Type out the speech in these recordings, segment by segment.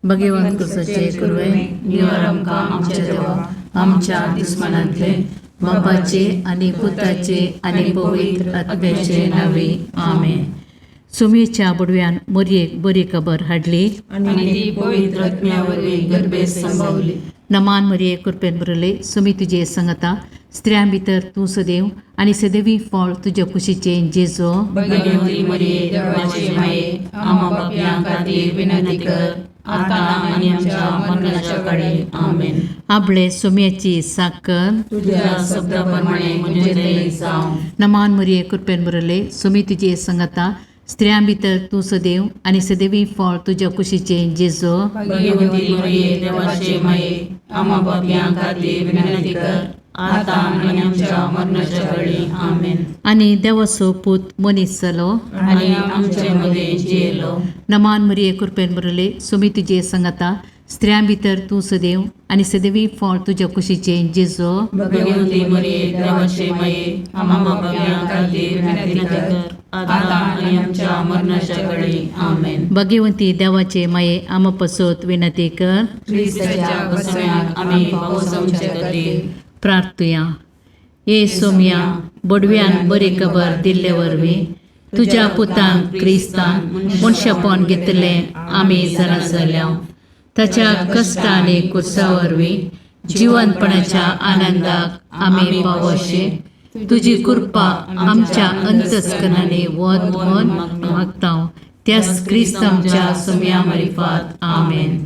भगवंत कुसाचे कुरवे निवार आमकां आमच्या देवा आमच्या दुस्मानांतले बापाचे आनी पुताचे आनी पवित्र आत्म्याचे नावे आमेन. सुमेच्या बुडव्यान मोरयेक बरी खबर हाडली आनी ती पवित्र आत्म्या वरवीं गर्भेत संभवली. नमान मरिये कृपेन भरले सुमी तुजे संगता स्त्रियां भितर तूं सदैव आनी सदैवी फळ तुज्या कुशीचें जेजो. भगवती मरिये देवाचे माये, आम्हा पापयां खातीर विनंती कर, आतां आनी आमच्या मरणाच्या काळी. आमेन. आपले सुम्याची साकर तुझ्या शब्दा प्रमाणे म्हजें थंय जावं. नमान मरिये कृपेन भरले सुमी तुजे संगता स्त्रियां भितर तूं सदैव आनी सदैवी फळ तुज्या कुशीचें जेजो. भगवती मरिये देवाचे माये, आम्हा पापयां खातीर विनंती कर, आतां आनी आमच्या मरणाच्या काळी. आमेन. आनी देवाचो पूत मनीस जालो आनी आमचे मदें जियेलो. नमान मरिये कृपेन भरले सुमी तुजे संगता स्त्रियां भितर तूं सदैव आनी सदैवी फळ तुज्या कुशीचें जेजो. भगवती मरिये देवाचे माये, आम्हा पापयां खातीर विनंती कर, आतां आनी आमच्या मरणाच्या काळी. आमेन. भगवंती देवाचे माये आमा पसत विनंती कर. क्रिस्ताच्या बसण्याक आमी पावसांचे खातीर. प्रार्थुया. ये सोम्या बोडव्यान बरी खबर दिल्ले वरवीं तुज्या पुतान क्रिस्तान मनशापण घेतलें आमी जाणा जाल्या. ताच्या कश्ट आनी कुर्सा वरवीं जिवनपणाच्या आनंदाक आमी पावोशे तुजी कृपा आमच्या अंतस्करणांनी वत म्हण मागता त्याच क्रिस्त आमच्या सोम्या मारिफात. आमेन.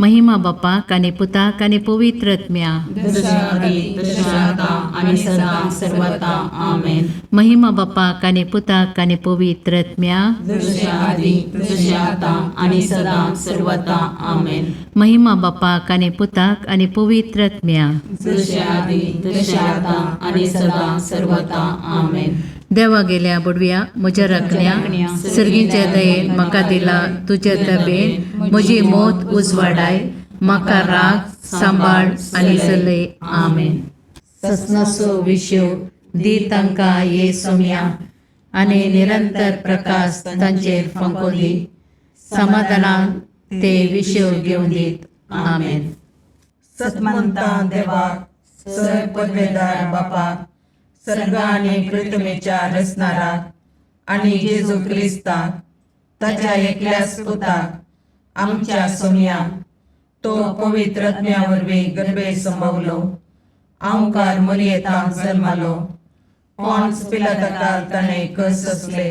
महिमा बापाक आनी पुताक आनी पवित्र आत्म्या. जशा आदी तशें आतां आनी सदां सर्वता. आमेन. महिमा बापाक आनी पुताक आनी पवित्र आत्म्या. जशें आदी तशें आतां आनी सदां सर्वता. आमेन. महिमा बापाक आनी पुताक आनी पवित्र आत्म्या. जशें आदी तशें आतां आनी सदां सर्वता. आमेन. देवा गेल्या बुडव्या म्हज्या राखण्या सर्गीच्या दयेन म्हाका दिला तुज्या तबेन म्हजी मोत उजवाडाय म्हाका राग सांबाळ आनी चलय. आमेन. ससनाचो विशेव दी तांकां ये सोम्या आनी निरंतर प्रकाश तांचेर फांको दी समाधानान ते विशेव घेवन दीत. आमेन. सतमंता देवाक सर पदवेदार बापाक सर्ग आनी पृथ्वीच्या रचणाराक आनी जेजू क्रिस्ताक ताच्या एकल्याच पुताक आमच्या सोमयाक तो पवित्र आत्म्या वरवीं गर्भे संभवलो आंवकार मरियेतांत जल्मालो पॉन्स पिलाताकाल ताणें कस सोंसले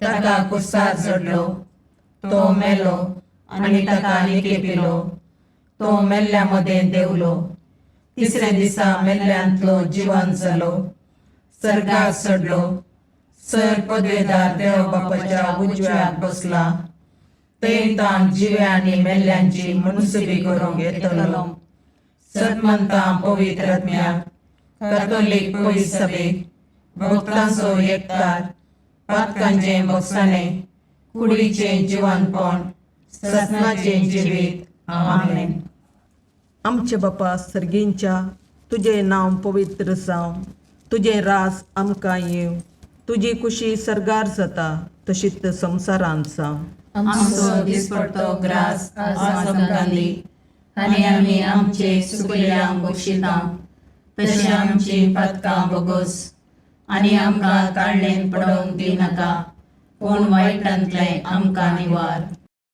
ताका कुर्सार चडलो तो मेलो आनी ताका निकेपिलो तो मेल्ल्या मदें देंवलो तिसऱ्या दिसा मेल्ल्यांतलो जिवन जालो सर्गार चडलो सर पदवेदार देव बापाच्या उजव्याक बसला थंय ताण जिव्या आनी मेल्ल्यांची मुनसुबी करूंक येतलो. सतमंता पवित्र आत्म्याक कॅथोलीक पवित्र सभेक भक्तांचो एकतार पातकांचें भोगसाणें कुडीचें जिवनपण ससनाचें जिवीत. आमेन. आमचे बापा सर्गींच्या तुजें नांव पवित्र जावं तुजें राज आमकां येवं तुजी कुशी सर्गार जाता तशीच संवसारांत जावं. आमचो दिसपडतो ग्रास आज आमकां दी आनी आमी आमचे सुकल्यांक बक्षिता तशें आमची पातकां बोगोस आनी आमकां ताळणेन पडोवंक दिनाका पूण वायटांतलें आमकां निवार.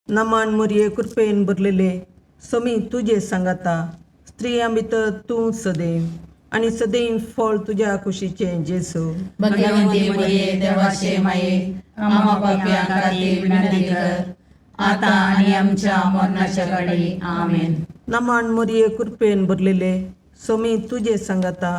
नमान मुरये कृपेन भरलेले समी तुजे सांगाता स्त्रियां भितर तूं सदैव आनी सदैव फळ तुज्या कुशीचें जेजू. भगवंती मरिये देवाचे माये, आम्हा पापयां खातीर विनंती कर, आतां आनी आमच्या मरणाच्या काळी. आमेन. नमान मुरये कृपेन भरलेले समी तुजे सांगाता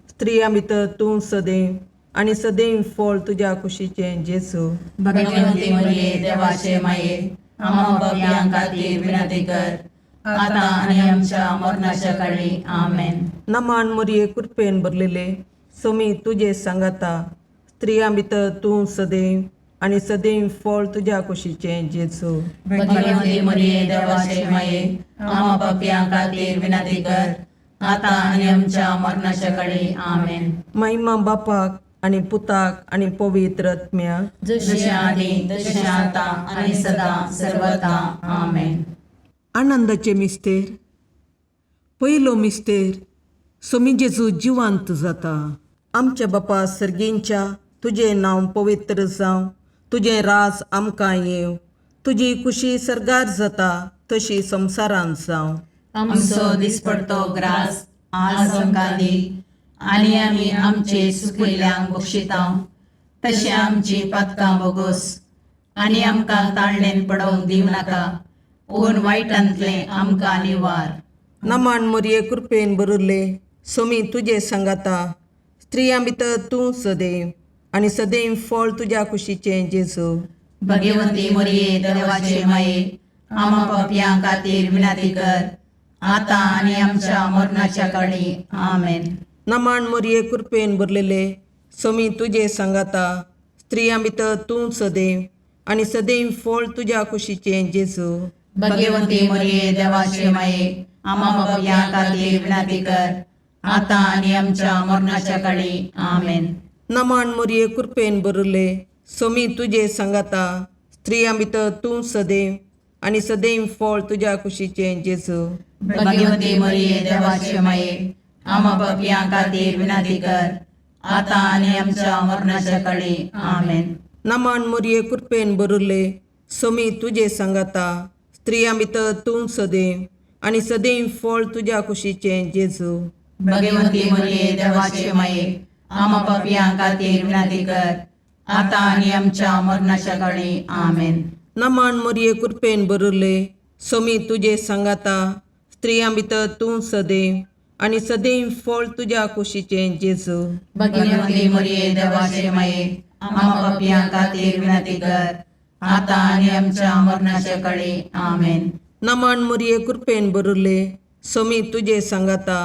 स्त्रियां भितर तूं सदैव आनी सदैव फळ तुज्या कुशीचें जेजू. भगवंती मरिये देवाचे माये, आम्हा पापयां खातीर विनंती कर, आतां आनी आमच्या मरणाच्या काळी. आमेन. नमान मुरये कृपेन भरलेले समी तुजे सांगाता स्त्रियां भितर तूं सदैव आनी सदैव फळ तुज्या कुशीचें जेजू. भगवंती मरिये देवाचे माये, आम्हा पापयां खातीर विनंती कर, आतां आनी आमच्या मरणाच्या काळी. आमेन. महिमा बापाक आनी पुताक आनी पवित्र आत्म्याक. जशें आदी तशें आतां आनी सदां सर्वता. आमेन. आनंदाचे मिस्तेर. पयलो मिस्तेर, सोमी जेजू जिवांत जाता. आमच्या बापा सर्गींच्या, तुजें नांव पवित्र जावं, तुजें राज आमकां येवं, तुजी खुशी सर्गार जाता तशी संवसारांत जावं. आमचो दिसपडतो ग्रास आज आमकां दी आनी आमी आमचे सुकिल्ल्यांक बक्षितांव तशें आमची पातकां बोगोस आनी आमकां ताळणेन पडोवंक दिवं नाका पूण वायटांतलें आमकां निवार. नमन मोरये, कृपेन भरिल्ले, सोमी तुजे सांगाता, स्त्रियां भितर तूं सदैव आनी सदैव फळ तुज्या कुशीचें जेजू. भगवती मोरये, देवाचे माये, आमा पापयां खातीर विनंती कर आतां आनी आमच्या मरणाच्या काळी. आमेन. नमन मोरये, कृपेन भरलेले, सोमी तुजे सांगाता, स्त्रियां भितर तूं सदैव आनी सदैव फळ तुज्या कुशीचें जेजू. भगवती मोरये, देवाचे माये, आमा पापयां खातीर विनंती कर आतां आनी आमच्या मरणाच्या काळी. आमेन. नमन मोरये, कृपेन भरिल्ले, सोमी तुजे सांगाता, स्त्रियां भितर तूं सदैव आनी सदैव फळ तुज्या कुशीचें जेजू. भगवती मोरये, देवाचे माये, आमा पापयां खातीर विनंती कर आतां आनी आमच्या मरणाच्या काळी. आमेन. नमन मोरये, कृपेन भरिल्ले, सोमी तुजे सांगाता, स्त्रियां भितर तूं सदैव आनी सदैव फळ तुज्या कुशीचें जेजू. भगवती मोरये, देवाचे माये, आमा पापयां खातीर विनंती कर आतां आनी आमच्या मरणाच्या काळी. आमेन. नमन मोरये, कृपेन भरिल्ले, सोमी तुजे सांगाता, स्त्रियां भितर तूं सदैव आनी सदैव फळ तुज्या कुशीचें जेजू. भगवती मोरये, देवाचे माये, आमा पापयां खातीर विनंती कर आतां आनी आमच्या मरणाच्या काळी. आमेन. नमन मोरये, कृपेन भरिल्ले, सोमी तुजे सांगाता,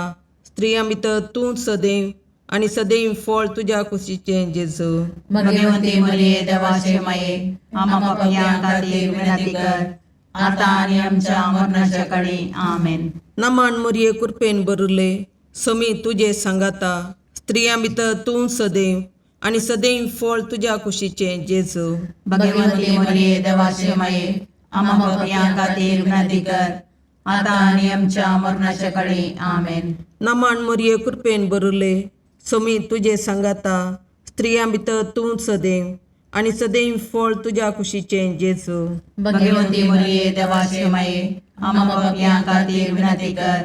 स्त्रियां भितर तूं सदैव आनी सदैव फळ तुज्या कुशीचें जेजू. भगवती मोरये, देवाचे माये, आमा पापयां खातीर विनंती कर आतां आनी आमच्या मरणाच्या काळी. आमेन. नमन मोरये, कृपेन भरिल्ले, सोमी तुजे सांगाता, स्त्रियां भितर तूं सदैव आनी सदैव फळ तुज्या कुशीचें जेजू. भगवती मोरये, देवाचे माये, आमा पापयां खातीर विनंती कर आतां आनी आमच्या मरणाच्या काळी. आमेन. नमन मोरये, कृपेन भरिल्ले, सोमी तुजे सांगाता, स्त्रियां भितर तूं सदैव आनी सदैव फळ तुज्या कुशीचें जेजू. भगवती मोरये, देवाचे माये, आमा पापयां खातीर विनंती कर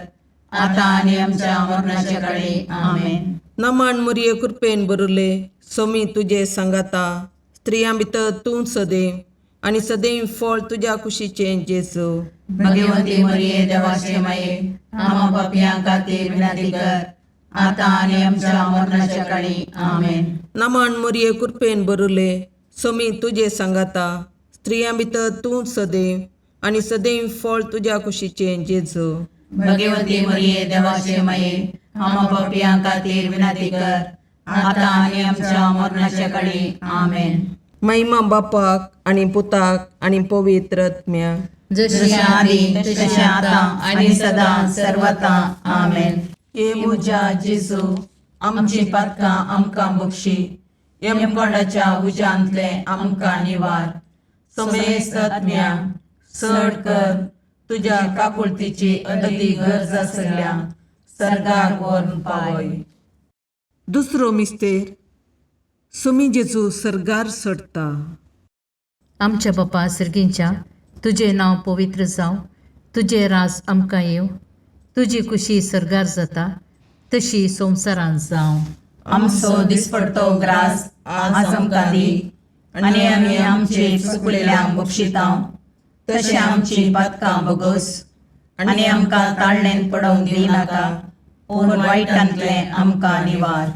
आतां आनी आमच्या मरणाच्या काळी. आमेन. नमन मोरये, कृपेन भरिल्ले, सोमी तुजे सांगाता, स्त्रियां भितर तूं सदैव आनी सदैव फळ तुज्या कुशीचें जेजू. भगवती मोरये, देवाचे माये, आमा पापयां खातीर विनंती कर आतां आनी आमच्या मरणाच्या काळी. आमेन. नमन मोरये, कृपेन भरिल्ले, सोमी तुजे सांगाता, स्त्रियां भितर तूं सदैव आनी सदैव फळ तुज्या कुशीचें जेजू. भगवती मोरये, देवाचे माये, आमा पापयां खातीर विनंती कर आतां आनी आमच्या मरणाच्या काळी. आमेन. महिमा बापाक आनी पुताक आनी पवित्र आत्म्याक. जशी जशें आदी तशें आतां आनी सदां सर्वता. आमेन. हे म्हज्या जेजू, आमची पातकां आमकां बक्षी, यमकोंडाच्या उज्यांतलें आमकां निवार, समेस्त आत्म्या चड कर तुज्या काकुळतीची अदती गरज आसल्या सर्गाक व्हरून पावय. दुसरो मिस्तेर, सोमी जेजू सर्गार चडटा. आमच्या बापा सर्गींच्या, तुजें नांव पवित्र जावं, तुजें राज आमकां येवं, तुजी खुशी सर्गार जाता तशी संवसारांत जावं. आमचो दिसपडतो ग्रास आज आमकां दी आनी आमी आमचे चुकलेल्यांक बक्षितांव तशें आमची पातकां बोगोस आनी आमकां ताळणेन पडोवंक दिवं नाका पूण वायटांतलें आमकां निवार.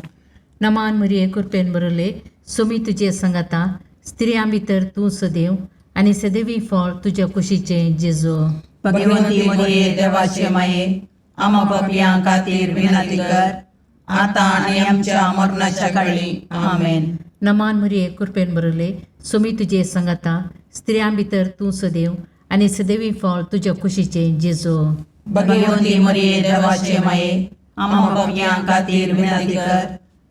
नमान मरिये, कृपेन बरले, सोमी तुजे संगाता, स्त्रियां भितर तूं सदैव आनी सदैवी फळ तुज्या कुशीचें जेजू. भगवती मोरये, देवाचे माये, आमा पापयां खातीर विनंती कर आतां आनी आमच्या मरणाच्या काळी. आमेन. नमान मरिये, कृपेन बरले, सोमी तुजे संगाता, स्त्रियां भितर तूं सदैव आनी सदैवी फळ तुज्या कुशीचें जेजू. भगवती मोरये, देवाचे माये, आमा पापयां खातीर विनंती कर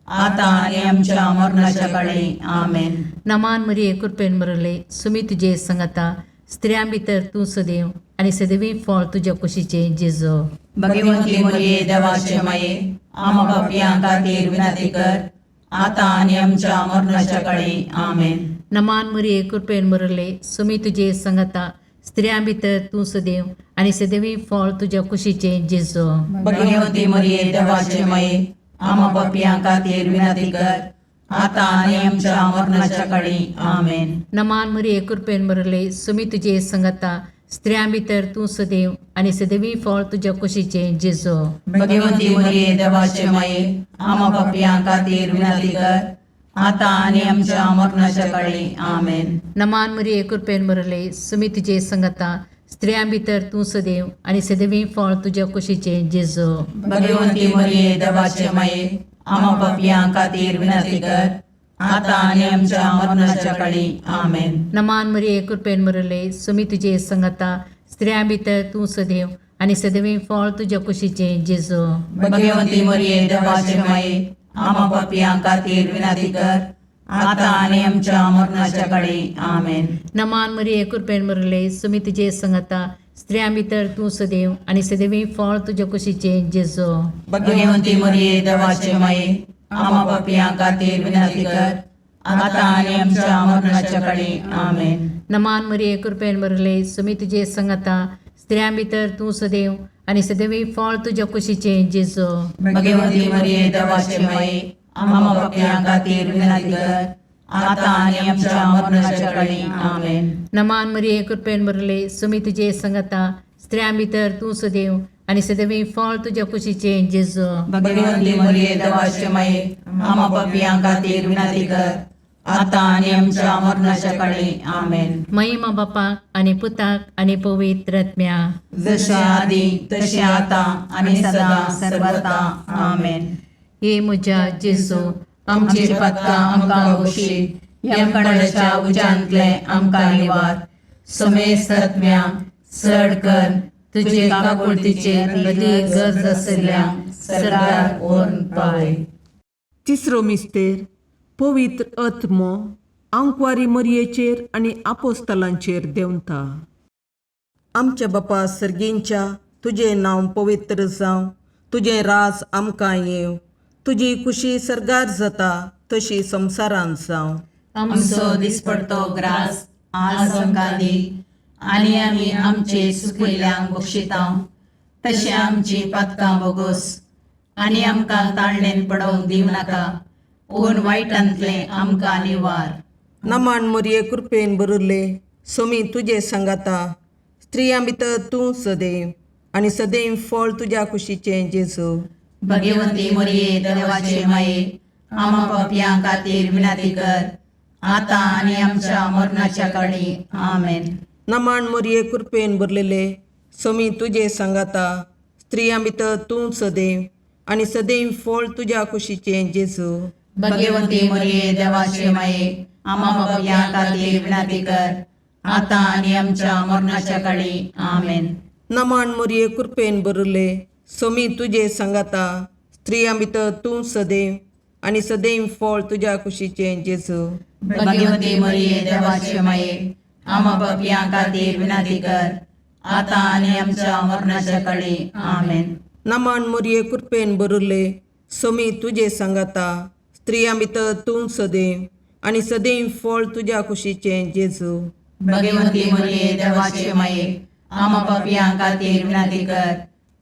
आतां आनी आमच्या मरणाच्या काळी. आमेन. नमान मरिये, कृपेन बरले, सोमी तुजे संगाता, स्त्रियां भितर तूं सदैव आनी सदवी फळ तुज्या कुशीचें जेजो. भगवंती मरिये देवाचे माये, आमा पापयां खातीर विनंती कर, आतां आनी आमच्या मरणाच्या काळी. आमेन. नमान मरिये, कृपेन भरले, सुमी तुजे संगता, स्त्रियां भितर तूं सदैव आनी सदैवी फळ तुज्या कुशीचें जेजो. भगवंती मरिये देवाचे माये, आमा पापयां खातीर विनंती कर, आतां आनी आमच्या मरणाच्या काळी. आमेन. नमान मरिये, कृपेन भरले, सुमी तुजे संगता, स्त्रियां भितर तूं सदैव आनी सदैवी फळ तुज्या कुशीचें जेजो. भगवंती मरिये देवाचे माये, आमा पापयां खातीर विनंती कर, आतां आनी आमच्या मरणाच्या काळी. आमेन. नमान मरिये, कृपेन भरले, सुमी तुजे संगता, स्त्रियां भितर तूं सदैव आनी सदैवी फळ तुज्या कुशीचें जेजो. भगवंती मरिये देवाचे माये, आमा पापयां खातीर विनंती कर, आतां आनी आमच्या मरणाच्या काळी. आमेन. नमान मरिये, कृपेन भरले, सुमी तुजे संगता, स्त्रियां भितर तूं सदैव आनी सदैवी फळ तुज्या कुशीचें जेजो. भगवंती मरिये देवाचे माये, आमा पापयां खातीर विनंती कर, आतां आनी आमच्या मरणाच्या काळी. आमेन. नमान मरिये, कृपेन भरले, सुमी तुजे संगता, स्त्रियां भितर तूं सदैव आनी सदैवी फळ तुज्या कुशीचें जेजो. भगवंती मरिये देवाचे माये, आमा पापयां खातीर विनंती कर, आतां आनी आमच्या मरणाच्या काळी. आमेन. नमान मरिये, कृपेन भरले, सुमी तुजे संगता, स्त्रियां भितर तूं सदैव आनी सदैवी फळ तुज्या कुशीचें जेजो. भगवंती मरिये देवाचे माये, आमा पापयां खातीर विनंती कर, आतां आनी आमच्या मरणाच्या काळी. आमेन. नमान मरिये, कृपेन भरले, सुमी तुजे संगता, स्त्रियां भितर तूं सदैव आनी सदैवी फळ तुज्या कुशीचें जेजो. भगवंती मरिये देवाचे माये, आमा पापयां खातीर विनंती कर, आतां आनी आमच्या मरणाच्या काळी. आमेन. महिमा बापाक आनी पुताक आनी पवित्र आत्म्या. जशे आदी तशें आतां आनी सदां सर्वता. आमेन. हे म्हज्या जेजू, आमची पातकां आमकां बक्षी, यमकणाच्या उज्यांतले आमकां निवार, समेस्त आत्म्या चड कर तुजे काकुळतीचेर अदीक गरज आशिल्ल्या सरकार व्हरून पावय. तिसरो मिस्तेर पवित्र आत्मो आंकवारी मरयेचेर आनी आपोस्तलांचेर देंवता. आमच्या बापा सर्गींच्या, तुजें नांव पवित्र जावं, तुजें राज आमकां येवं, तुजी खुशी सर्गार जाता तशी संवसारांत जावं. आमचो दिसपडतो ग्रास आज आमकां दी, आनी आमी आमचे सुकिल्ल्यांक बक्षिता तशें आमची पातकां बोगोस, आनी आमकां ताळणेन पडोवंक दिवं नाका, पूण वायटांतलें आमकां निवार. नमान मरये, कृपेन भरिल्ले, सोमी तुजे सांगाता, स्त्रियां भितर तूं सदैव आनी सदैव फळ तुज्या कुशीचें जेजू. भगवंती मरिये देवाचे माये, आमा पापयां खातीर विनंती कर, आतां आनी आमच्या मरणाच्या काळी. आमेन. नमान मरये, कृपेन भरलेले, सोमी तुजे सांगाता, स्त्रियां भितर तूं सदैव आनी सदैव फळ तुज्या कुशीचें जेजू. भगवंती मरिये देवाचे माये, आमा पापयां खातीर विनंती कर, आतां आनी आमच्या मरणाच्या काळी. आमेन. नमान मरये, कृपेन भरिल्ले, सोमी तुजे सांगाता, स्त्रियां भितर तूं सदैव आनी सदैव फळ तुज्या कुशीचें जेजू. भगवंती मरिये देवाचे माये, आमा पापयां खातीर विनंती कर, आतां आनी आमच्या मरणाच्या काळी. आमेन. नमान मरये, कृपेन भरिल्ले, सोमी तुजे सांगाता, स्त्रियां भितर तूं सदैव आनी सदैव फळ तुज्या कुशीचें जेजू. भगवंती मरिये देवाचे माये, आमा पापयां खातीर विनंती कर,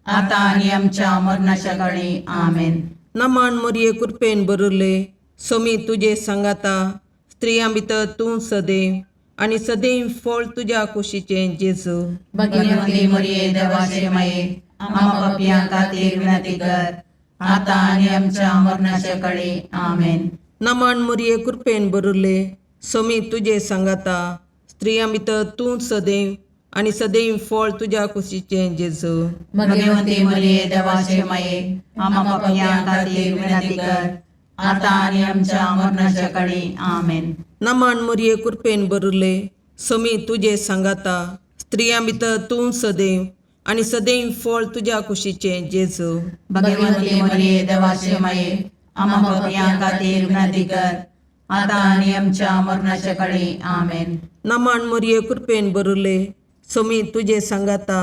आतां आनी आमच्या मरणाच्या काळी. आमेन. नमान मरये, कृपेन भरिल्ले, सोमी तुजे सांगाता, स्त्रियां भितर तूं सदैव आनी सदैव फळ तुज्या कुशीचें जेजू. भगवंती मरिये देवाचे माये, आमा पापयां खातीर विनंती कर, आतां आनी आमच्या मरणाच्या काळी. आमेन. नमान मरये, कृपेन भरिल्ले, सोमी तुजे सांगाता, स्त्रियां भितर तूं सदैव आनी सदैव फळ तुज्या कुशीचें जेजू. भगवंती मरिये देवाचे माये, आमा पापयां खातीर विनंती कर, आतां आनी आमच्या मरणाच्या काळी. आमेन. नमान मरये, कृपेन भरिल्ले, सोमी तुजे सांगाता, स्त्रियां भितर तूं सदैव आनी सदैव फळ तुज्या कुशीचें जेजू. भगवंती मरिये देवाचे माये, आमा पापयां खातीर विनंती कर, आतां आनी आमच्या मरणाच्या काळी. आमेन. नमान मरये, कृपेन भरिल्ले, सोमी तुजे सांगाता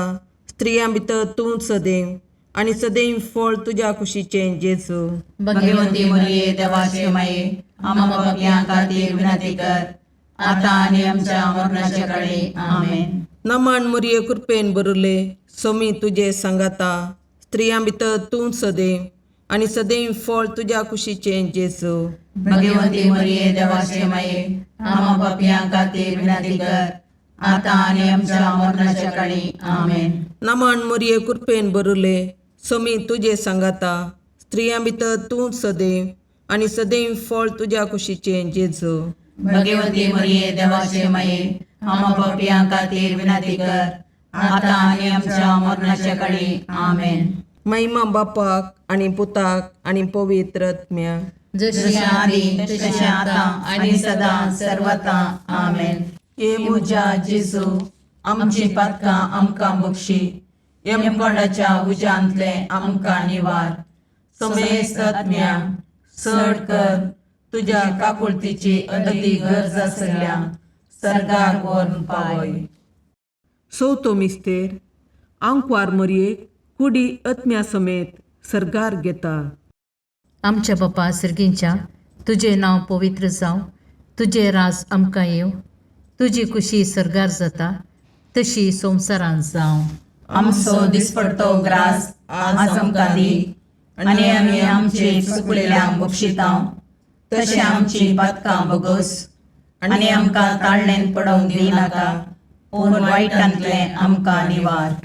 स्त्रियां भितर तूं सदैव आनी सदैव फळ तुज्या कुशीचें जेजू. भगवती मरिये देवाचे माये, आम्हा पापयां खातीर विनंती कर, आता आनी आमच्या मरणाच्या काळी. आमेन. नमन मुरये कृपेन बरुले, सोमी तुजे सांगाता स्त्रियां भितर तूं सदैव आनी सदैव फळ तुज्या कुशीचें जेजू. भगवती मरिये देवाचे माये, आम्हा पापयां खातीर विनंती कर, आता आनी आमच्या मरणाच्या काळी. आमेन. नमन मुरये कृपेन बरुले, सोमी तुजे सांगाता स्त्रियां भितर तूं सदैव आनी सदैव फळ तुज्या कुशीचें जेजू. भगवती मरिये देवाचे माये, आम्हा पापयां खातीर विनंती कर, आता आनी आमच्या मरणाच्या काळी. आमेन. महिमा बापाक आनी पुताक आनी पवित्र आत्म्याक. जशी जशें आदी तशें आतां आनी सदां सर्वता. आमेन. हे म्हज्या जेजू, आमची पातकां आमकां बक्षी, यमकोंडाच्या उज्यांतले आमकां निवार, समेस्त आत्म्या चड कर तुज्या काकुळतीची अदी गरज आसल्या सर्गार व्हरून पावय. चवथो मिस्तेर, आंकवार मरयेक कुडी आत्म्या समेत सर्गार घेता. आमच्या बापा सर्गींच्या, तुजें नांव पवित्र जावं, तुजें राज आमकां येवं, तुजी कुशी सर्गार जाता तशी संवसारांत जावं. आमचो दिसपडतो ग्रास आज आमकां दी, आनी आमी आमचे चुकलेल्यांक बक्षितां तशें आमची पातकां बगस, आनी आमकां ताळणेन पडोवंक दिनाका, पूण वायटांतलें आमकां निवार.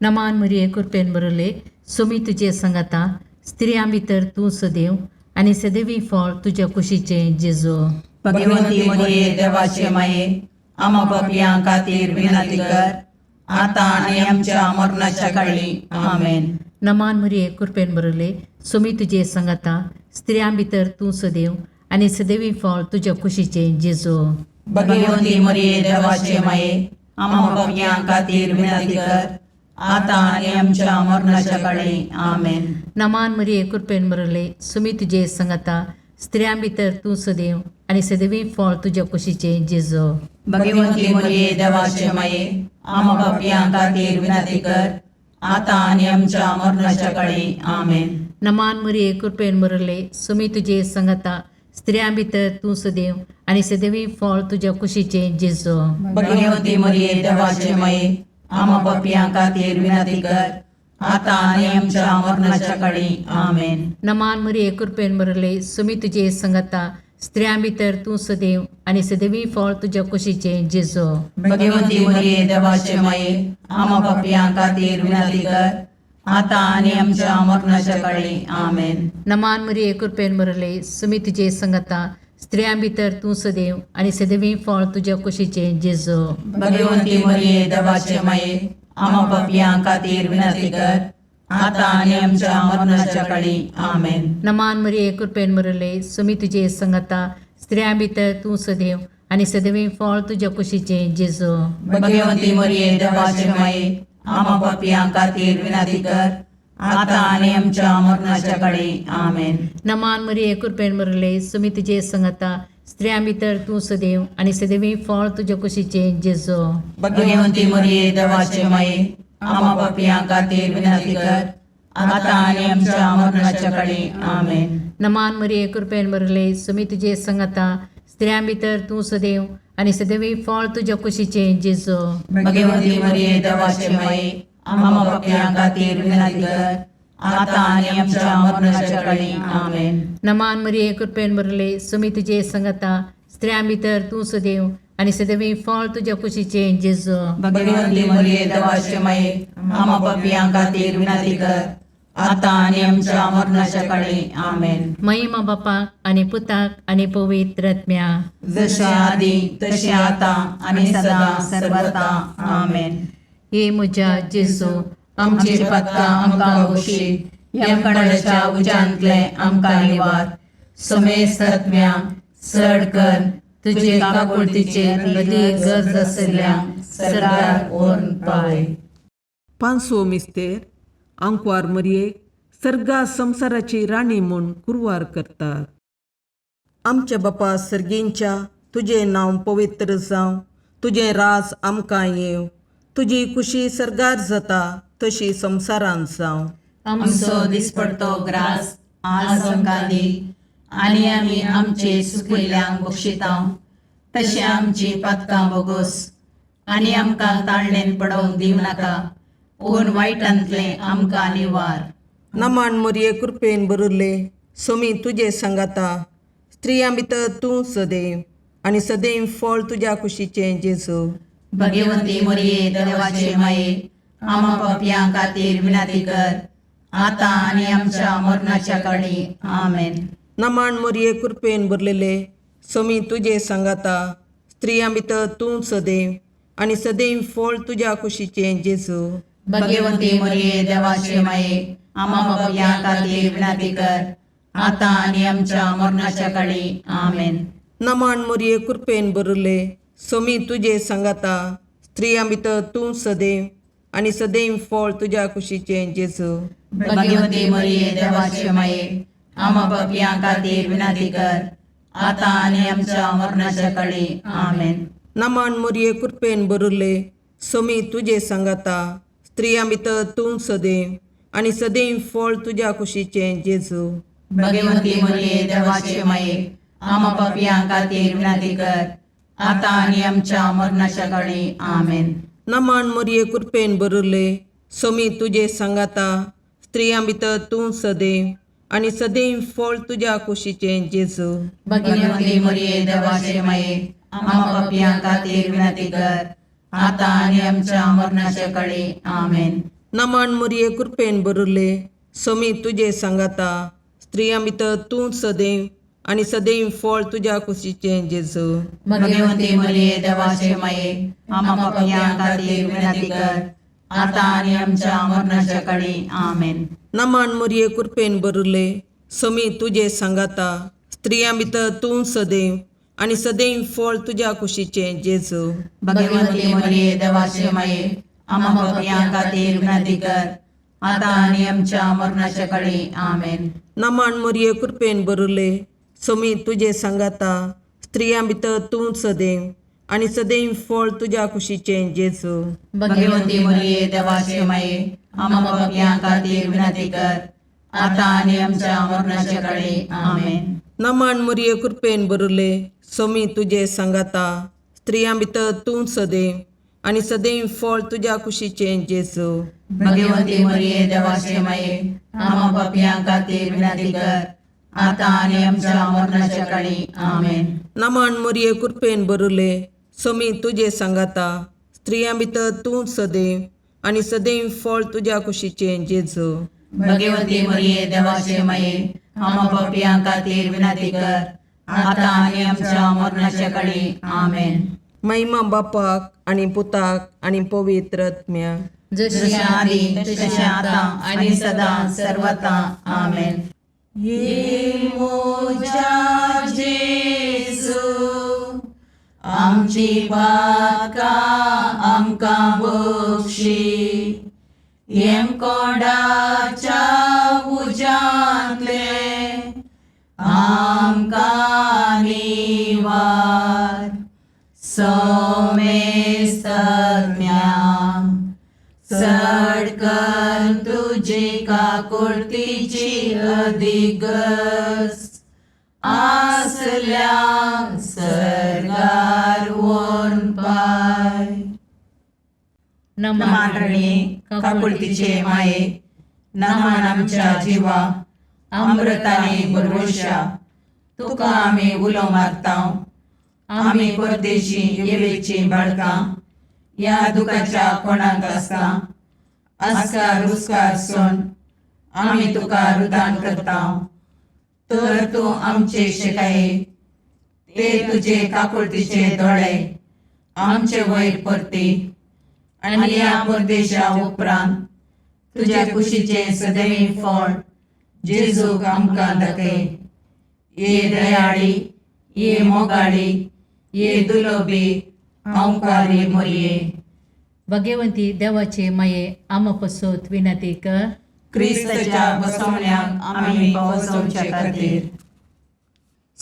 नमान मरिये कृपेन बरले, सुमी तुजे संगता, स्त्रियां भितर तूं सदैव आनी सदैवी फळ तुज्या कुशीचें जेजू. भगवती मरिये देवाचे माये, आमा पापयां खातीर विनंती कर, आतां आनी आमच्या मरणाच्या काळी. आमेन. नमान मरिये कृपेन बरले, सुमी तुजे संगता, स्त्रियां भितर तूं सदैव आनी सदैवी फळ तुज्या कुशीचें जेजू. भगवती मरिये देवाचे माये, आमा पापयां खातीर विनंती कर, आतां आनी आमच्या मरणाच्या काळी. आमेन. नमान मरिये कृपेन बरले, सुमी तुजे संगता, स्त्रियां भितर तूं सदैव आनी सदैवी फळ तुज्या कुशीचें जेजू. भगवती मरिये देवाचे माये, आमा पापयां खातीर विनंती कर, आतां आनी आमच्या मरणाच्या काळी. आमेन. नमान मरिये कृपेन बरले, सुमी तुजे संगता, स्त्रियां भितर तूं सदैव आनी सदैवी फळ तुज्या कुशीचें जेजू. भगवती मरिये देवाचे माये, आमा पापयां खातीर विनंती कर, आतां आनी आमच्या मरणाच्या काळी. आमेन. नमान मरिये कृपेन बरले, सुमी तुजे संगता, स्त्रियां भितर तूं सदैव आनी सदैवी फळ तुज्या कुशीचें जेजू. भगवती मरिये देवाचे माये, आमा पापयां खातीर विनंती कर, आतां आनी आमच्या मरणाच्या काळी. आमेन. नमान मरिये कृपेन बरले, सुमी तुजे संगता, स्त्रियां भितर तूं सदैव आनी सदैवी फळ तुज्या कुशीचें जेजू. भगवती मरिये देवाचे माये, आमा पापयां खातीर विनंती कर, आतां आनी आमच्या मरणाच्या काळी. आमेन. नमान मरिये कृपेन बरले, सुमी तुजे संगता, स्त्रियां भितर तूं सदैव आनी सदैवी फळ तुज्या कुशीचें जेजू. भगवती मरिये देवाचे माये, आमा पापयां खातीर विनंती कर, आतां आनी आमच्या मरणाच्या काळी. आमेन. नमान मरिये कृपेन बरले, सुमी तुजे संगता, स्त्रियां भितर तूं सदैव आनी सदैवी फळ तुज्या कुशीचें जेजू. भगवती मरिये देवाचे माये, आमा पापयां खातीर विनंती कर, आतां आनी आमच्या मरणाच्या काळी. आमेन. नमान मरिये कृपेन बरले, सुमी तुजे संगता, स्त्रियां भितर तूं सदैव आनी सदैवी फळ तुज्या कुशीचें जेजू. भगवती मरिये देवाचे माये, आमा पापयां खातीर विनंती कर, आतां आनी आमच्या मरणाच्या काळी. आमेन. नमान मरिये कृपेन बरले, सुमी तुजे संगता, स्त्रियां भितर तूं सदैव आनी सदैवी फळ तुज्या कुशीचें जेजू. भगवती मरिये देवाचे माये, आमा पापयां खातीर विनंती कर, आतां आनी आमच्या मरणाच्या काळी. आमेन. महिमा बापाक आनी पुताक आनी पवित्र आत्म्या. जशें आदी तशें आतां आनी सदां सर्वता. आमेन. हे म्हज्या जेजू, आमची पातकां आमकां बक्षी, यमकंडाच्या उज्यांतले आमकां निवार, समेस्त आत्म्या चड कर तुजे काकुळतीचे अदी गरज आशिल्ल्या सरकार व्हरून पावय. पांचवो मिस्तेर, आंकवार मरयेक सर्गा संवसाराची राणी म्हूण कुरवार करतात. आमच्या बापा सर्गींच्या, तुजें नांव पवित्र जावं, तुजें राज आमकां येवं, तुजी कुशी सर्गार जाता तशी संवसारांत जावं. आमचो दिसपडतो ग्रास आज आमकां दी आनी आमी आमचे सुकिल्ल्यांक बक्षिता तशें आमची पातकां बोगोस आनी आमकां ताळणेन पडोवंक दिवं नाका, पूण वायटांतलें आमकां निवार. नमन मोरये, कृपेन भरिल्ले, सोमी तुजे सांगाता. स्त्रियां भितर तूं सदैव आनी सदैव फळ तुज्या कुशीचें जेजू. भगवंती मोरये, देवाचे माये, आमा पापयां खातीर विनंती कर, आतां आनी आमच्या मरणाच्या काळी. आमेन. नमन मोरये, कृपेन भरलेले, सोमी तुजे सांगाता. स्त्रियां भितर तूं सदैव आनी सदैव फळ तुज्या कुशीचें जेजू. भगवंती मोरये, देवाचे माये, आमा पापयां खातीर विनंती कर, आतां आनी आमच्या मरणाच्या काळी. आमेन. नमन मोरये, कृपेन भरिल्ले, सोमी तुजे सांगाता. स्त्रियां भितर तूं सदैव आनी सदैव फळ तुज्या कुशीचें जेजू. भगवंती मोरये, देवाचे माये, आमा पापयां खातीर विनंती कर, आतां आनी आमच्या मरणाच्या काळी. आमेन. नमन मोरये, कृपेन भरिल्ले, सोमी तुजे सांगाता. स्त्रियां भितर तूं सदैव आनी सदैव फळ तुज्या कुशीचें जेजू. भगवंती मोरये, देवाचे माये, आमा पापयां खातीर विनंती कर, आतां आनी आमच्या मरणाच्या काळी. आमेन. नमन मोरये, कृपेन भरिल्ले, सोमी तुजे सांगाता. स्त्रियां भितर तूं सदैव आनी सदैव फळ तुज्या कुशीचें जेजू. भगवंती मोरये, देवाचे माये, आमा पापयां खातीर विनंती कर, आतां आनी आमच्या मरणाच्या काळी. आमेन. नमन मोरये, कृपेन भरिल्ले, सोमी तुजे सांगाता. स्त्रियां भितर तूं सदैव आनी सदैव फळ तुज्या कुशीचें जेजू. भगवंती मोरये, देवाचे माये, आमा पापयां खातीर विनंती कर, आतां आनी आमच्या मरणाच्या काळी. आमेन. नमन मोरये, कृपेन भरिल्ले, सोमी तुजे सांगाता. स्त्रियां भितर तूं सदैव आनी सदैव फळ तुज्या कुशीचें जेजू. भगवंती मोरये, देवाचे माये, आमा पापयां खातीर विनंती कर, आतां आनी आमच्या मरणाच्या काळी. आमेन. नमन मोरये, कृपेन भरिल्ले, सोमी तुजे सांगाता. स्त्रियां भितर तूं सदैव आनी सदैव फळ तुज्या कुशीचें जेजू. भगवंती मोरये, देवाचे माये, आमा पापयां खातीर विनंती कर, आतां आनी आमच्या मरणाच्या काळी. आमेन. नमन मोरये, कृपेन भरिल्ले, सोमी तुजे सांगाता. स्त्रियां भितर तूं सदैव आनी सदैव फळ तुज्या कुशीचें जेजू. भगवंती मोरये, देवाचे माये, आमा पापयां खातीर विनंती कर, आतां आनी आमच्या मरणाच्या काळी. आमेन. नमन मोरये, कृपेन भरिल्ले, सोमी तुजे सांगाता. स्त्रियां भितर तूं सदैव आनी सदैव फळ तुज्या कुशीचें जेजू. भगवंती मोरये, देवाचे माये, आमा पापयां खातीर विनंती कर, आतां आनी आमच्या मरणाच्या काळी. आमेन. महिमा बापाक आनी पुताक आनी पवित्र आत्म्याक. जशी जशें आदी तशें आतां आनी सदां सर्वता. आमेन. ये मोजा जेजू, आमची पातकां आमकां बक्षी, येमकोंडाच्या उज्यांतले आमकां निवार. सोमेस्तज्ञा, चड कर तुजी काकुळतीची अधिगस आसल्या सर्गार वोन पाय. नमन रणी काकुळतीचे माये, नमन आमच्या जिवा अमृताने भरवशा, तुका आमी उलो मारता. आमी परदेशी येवेची बाळकां ह्या दुखाच्या कोणाक आसता आस्कार उस्कार सोन आमी तुका रुदान करता. तर तूं आमचे शिकाये ते तुजे काकुळतीचे दोळे आमचे वयर परती आनी ह्या परदेशा उपरांत तुज्या कुशीचें सदैव फळ जेजूक आमकां दाखय. ये दयाळी, ये मोगाळी, ये दुलोबी अंकारी मोरये, भगवंती देवाचे माये, आमा पसत विनंती कर. क्रिस्ताच्या बसवण्याक आमी पावसवचे खातीर.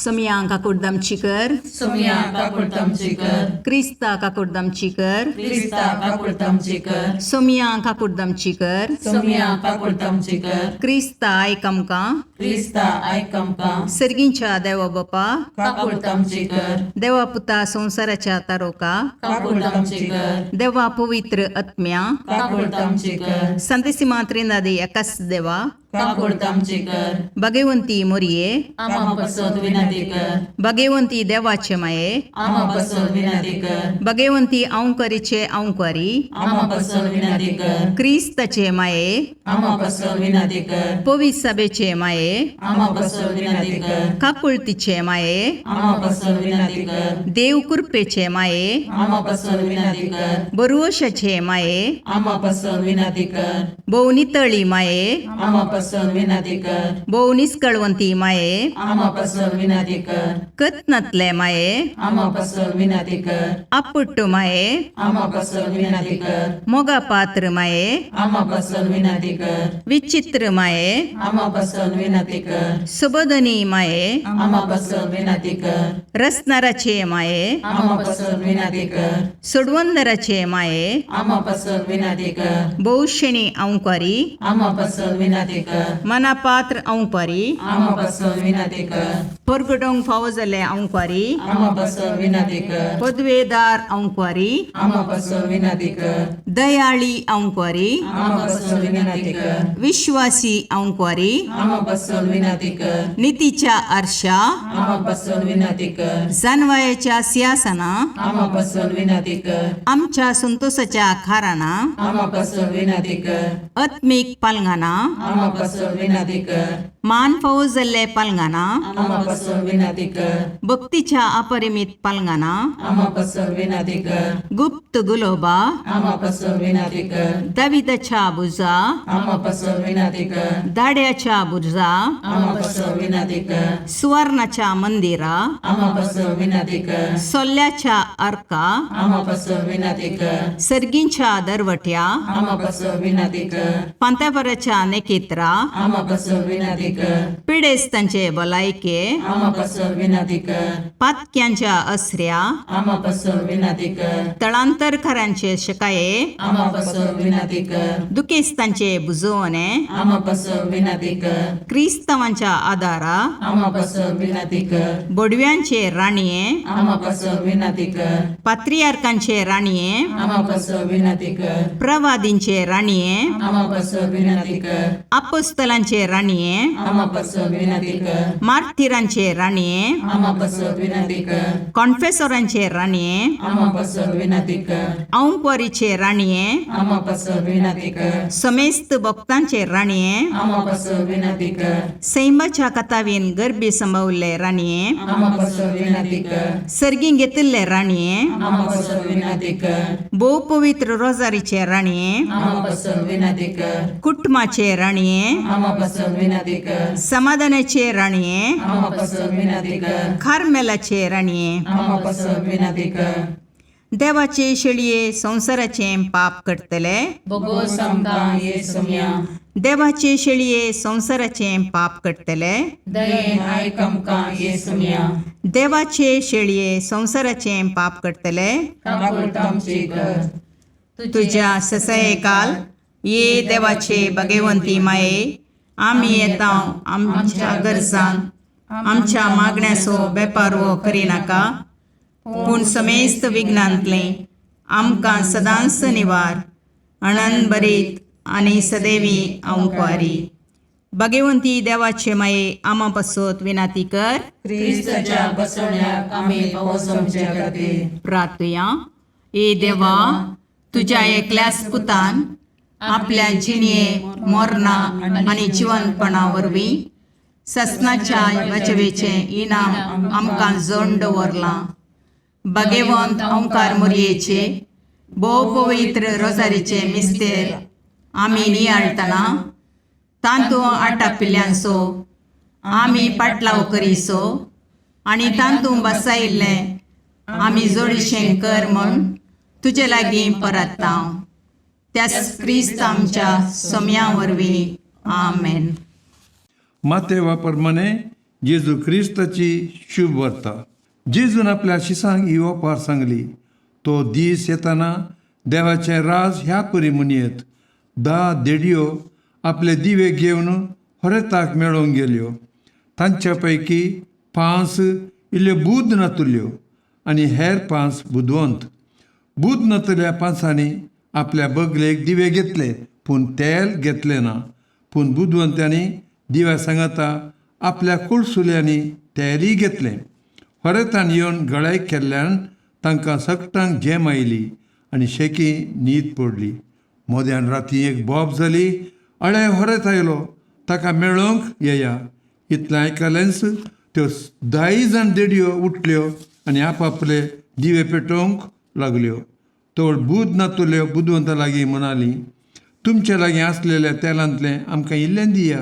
सोमया काकुडदामची कर. सोमया काकुळतामची कर. क्रिस्ता काकुडदामची कर. क्रिस्ता काकुळतामची कर. सोमया काकुडदामची कर. सोमया काकुळतामची कर. क्रिस्ता आयक आमकां. क्रिस्ता आयक आमकां. सर्गींच्या देवा बापा, काकुळतामची कर. देवा पुता संवसाराच्या तारोका, काकुळतामची कर. देवा पवित्र आत्म्या, काकुळतामची कर. संतेसिमा त्रिनादी एकाच देवा, काकुळतामची कर. भगवंती मोरये, आमा पसत विनंती कर. भगवंती देवाचे माये, आमा पसत विनंती कर. भगवंती अंकरीचे अंकरी, आमा पसत विनंती कर. क्रिस्ताचे माये, आमा पसत विनंती कर. पवित्र सभेचे माये, आमा पसत विनंती कर. काकुळतीचे माये, आमा पसत विनंती कर. देव कृपेचे माये, आमा पसत विनंती कर. बरुवशाचे माये, आमा पसत विनंती कर. भोव नितळी माये, आमा पसत विनंती कर. भोव निस्कळवंती माये, आमा पसत विनंती कर. कत्नातले माये, आमा पसत विनंती कर. आपुट्ट माये, आमा पसत विनंती कर. मोगा पात्र माये, आमा पसत विनंती कर. विचित्र माये, आमा पसत विनंती कर. सुबोधनी माये, आमा पसत विनंती कर. रसनाराचे माये, आमा पसत विनंती कर. सोडवंदराचे माये, आमा पसत विनंती कर. भोवशेणी अंकारी, आमा पसत विनंती कर. मनापात्र अंकारी, आमा पसत विनंती कर. परगटोंक फावो जाल्ले अंकारी, आमा पसत विनंती कर. पदवेदार अंकारी, आमा पसत विनंती कर. दयाळी अंकारी, आमा पसत विनंती कर. विश्वासी अंकारी, आमा पसत विनंती कर. नितीच्या आरशा, आमा पसत विनंती कर. जानवायाच्या सिंहासना, आमा पसत विनंती कर. आमच्या संतोषाच्या खाराना, आमा पसत विनंती कर. आत्मीक पालंगाना, आमा पसत विनंती कर. मान फावो जाल्ले पालंगाना, आमा पसत विनंती कर. भक्तीच्या अपरिमित पालंगाना, आमा पसत विनंती कर. गुप्त गुलोबा, आमा पसत विनंती कर. दाविदाच्या बुजा, आमा पसत विनंती कर. दाड्याच्या बुजा, आमा पसत विनंती कर. सुवर्णाच्या मंदिरा, आमा पसत विनंती कर. सोल्ल्याच्या अर्का, आमा पसत विनंती कर. सर्गींच्या दरवट्या, आमा पसत विनंती कर. पांत्यापराच्या नेकेत्रा, आमा पसत विनंती कर. पिडेस्तांचे भलायके, आमा पसत विनंती कर. पातक्यांच्या असऱ्या, आमा पसत विनंती कर. तळांतरकारांचे शकाये, आमा पसत विनंती कर. दुखेस्तांचे बुजवणे, आमा पसत विनंती कर. क्रिस्तांवांच्या आदारा, आमा पसत विनंती कर. बोडव्यांचे राणये, आमा पसत विनंती कर. पात्रियार्कांचे राणये, आमा पसत विनंती कर. प्रवादींचे राणये, आमा पसत विनंती कर. अपोस्तलांचे राणये, आमा पसत विनंती कर. मार्थिरांचे राणये, आमा पसत विनंती कर. कॉन्फेसोरांचे राणये, आमा पसत विनंती कर. औंकवारीचे राणये, आमा पसत विनंती कर. समेस्त भक्तांचे राणये, आमा पसत विनंती कर. सैमाच्या कथावीन गर्भी संभवल्ले राणये, आमा पसत विनंती कर. सर्गीं घेतिल्ले राणये, आमा पसत विनंती कर. भोव पवित्र रोजारीचे राणये, आमा पसत विनंती कर. कुटुंबाचे राणये, आमा पसत विनंती कर. समाधानाचे राणये, आमा पसत विनंती कर. कार्मेलाचे राणये, आमा पसत विनंती कर. देवाचे शेळये संवसाराचें पाप करतले, बोगोस आमकां ये सोम्या. देवाचे शेळये संवसाराचें पाप करतले, दयेन आयक आमकां ये सोम्या. देवाचे शेळये संवसाराचें पाप करतले, काकुळतामची कर. तुज्या ससयकाल ये देवाचे भगवंती माये, आमी येता आमच्या गरजान आमच्या मागण्याचो बेपारवो करिनाका, पूण समेस्त विघ्नांतलें आमकां सदांच निवार अणन बरीत आनी सदैवी अंकवारी. भगवंती देवाचे माये, आमा पासत विनाती कर. क्रिस्ताच्या बसवण्याक आमी पावस आमच्या खातीर. प्रार्थुया. ए देवा, तुज्या एकल्याच पुतान आपल्या जिणये मोरना आनी जिवनपणा वरवीं ससनाच्या बचवेचें इनाम आमकां जोड दवरलां. भगवंत ओंकार मोरयेचे भोव पवित्र रोजारीचे मिस्तेर आमी नियाळटना तांतू आटापिल्ल्यांचो आमी पाटलाव करीसो आनी तांतू बसायिल्लें आमी जोडीशें कर म्हूण तुजे लागीं परत्ता, त्याच क्रिस्त आमच्या सोम्या वरवीं. आमेन. मातेवा प्रमाणे जेजू क्रिस्ताची शुभ वार्ता. जेजून आपल्या शिसांक ही ओपार सांगली. तो दीस येताना देवाचें राज ह्या परी म्हणयेत. 10 देडयो आपले दिवे घेवन होरेताक मेळोवंक गेल्यो. तांच्या पैकी 5 इल्ल्यो बूद नातुल्ल्यो आनी हेर 5 बुदवंत. बूद नातल्या 5 आपल्या बगलेक दिवे घेतले पूण तेल घेतलें ना. पूण बुदवंत्यांनी दिव्या सांगाता आपल्या कुळसुल्यांनी तेलय घेतलें. होरेतान येवन गळाय केल्ल्यान तांकां सगटांक झेम आयली आनी शेकी न्हीद पडली. मोद्यान राती एक बोब जाली. अळे होरेत आयलो, ताका मेळोवंक येया. इतलें आयकलेंच त्यो 10 जाण देडयो उठल्यो आनी आपापले दिवे पेटोवंक लागल्यो. तोड बूद नातुल्यो बुदवंता लागीं म्हणाली, तुमचे लागीं आसलेल्या तेलांतलें आमकां इल्लें दिया,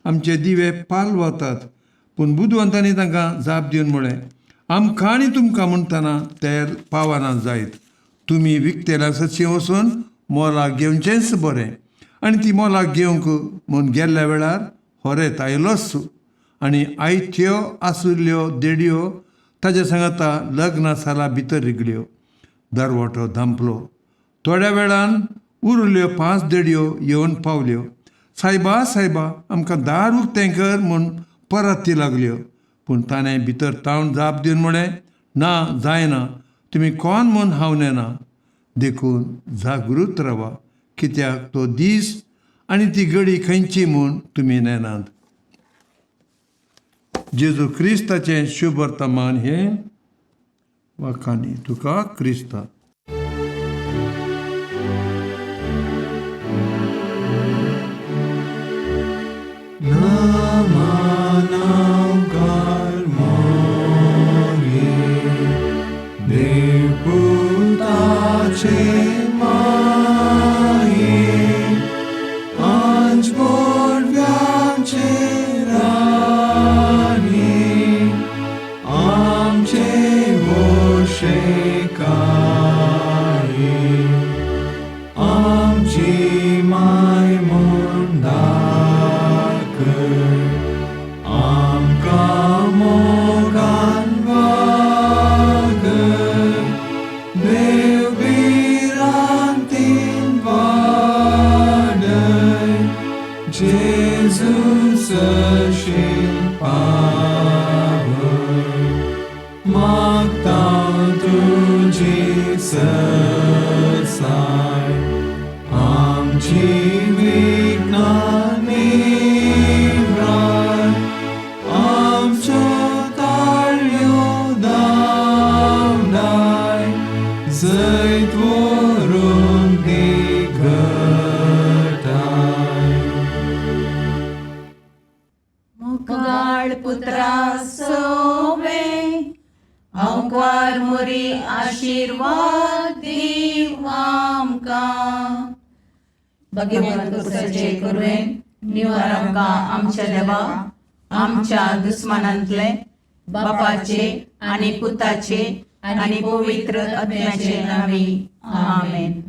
आमचे दिवे पाल वतात. पूण बुदवंतांनी तांकां जाप दिवन म्हळें, आमकां आनी तुमकां म्हणटना तेल पावना जायत. तुमी विकतेल्या सदशीं वचून मोलाक घेवचेंच बरें. आनी ती मोलाक घेवंक म्हूण गेल्ल्या वेळार होरेत आयलोच आनी आयत्यो आशिल्ल्यो देडयो ताज्या सांगाता लग्न साला भितर रिगल्यो. दरवटो धांपलो. थोड्या वेळान उरल्यो 5 देडयो येवन पावल्यो. सायबा सायबा, आमकां दार उक्तें कर म्हूण परत ती लागल्यो. पूण ताणें भितर तावन जाप दिवन म्हळें, ना जायना, तुमी कोण म्हूण हांव नेना. देखून जागृत रावा, कित्याक तो दीस आनी ती घडी खंयची म्हूण तुमी नेनात. जेजू क्रिस्ताचें शुभ वर्तमान हें वाखानी तुका क्रिस्ता. आशीर्वाद दीव आमकां. भगवंत कुसाचे कुरवेन निवार आमकां आमच्या देवा, आमच्या दुस्मानांतले बापाचे आनी पुताचे आनी पवित्र आत्म्याचे नांवी. आमेन.